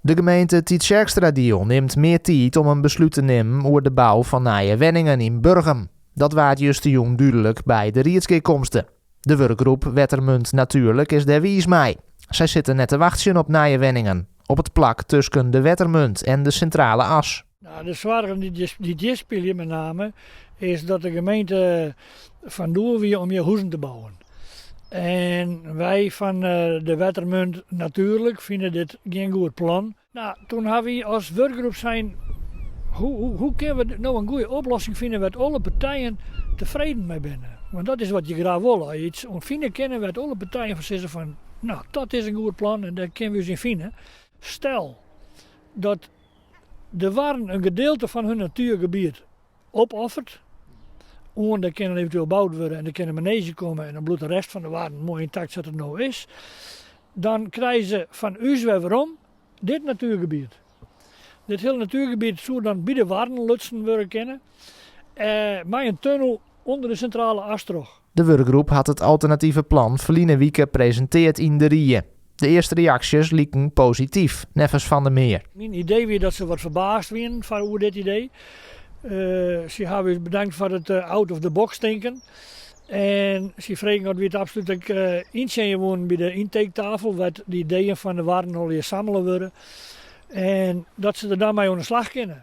De gemeente Tytsjerksteradiel nimt mear tiid om in beslút te nimmen oer de bou fan nije wenningen yn Burgum. Dat waard justerjûn dúdlik by de riedsgearkomste. De wurkgroep Wettermunt Natuurlijk is dêr wiis mei. Sy sitte net te wachtsjen op nije wenningen op it plak tusken de Wettermunt en de Sintrale As. Nou, de soargen dy't hjir spylje met name is dat de gemeente fan doel wie om hjir huzen te bouwen. En wy fan de Wettermunt Natuurlijk fine dit gjin goed plan. Nou, toen ha wy as wurkgroep sein, hoe, hoe kinne we no in goede oplossing fine wêr't alle partijen tefreden mei binne? Want dat is wat je graach wolle. As je iets fine kinne wêr't alle partijen fan sizze fan, nou, dat is in goed plan en dêr kinne we ús yn fine. Stel dat de Warren in gedeelte fan hun natuergebiet opoffert, oan der kin eventueel boud wurde en der kin in maneezje komme en dan bliuwt de rest fan de Warren moai yntakt sa't it no is, dan krije se fan ús wer werom dit natuergebiet. Dit hiele natuergebiet soe dan by de Warren lutsen wurde kinne, mei in tunnel ûnder de Sintrale As troch. De wurkgroep hat it alternative plan ferline wike presintearre yn de rie. De earste reaksjes liken posityf, neffens Van der Meer. Myn idee wie dat se wat ferbaasd wienen foar oer dit idee. Se hawwe ús bedankt foar it out of the box tinken. En se fregen oft wy it absolút ek yntsjinje woenen by de intaketafel, wêr't de ideeën fan de Warren allegear sammele wurde. En dat se der dan mei oan de slach kinne.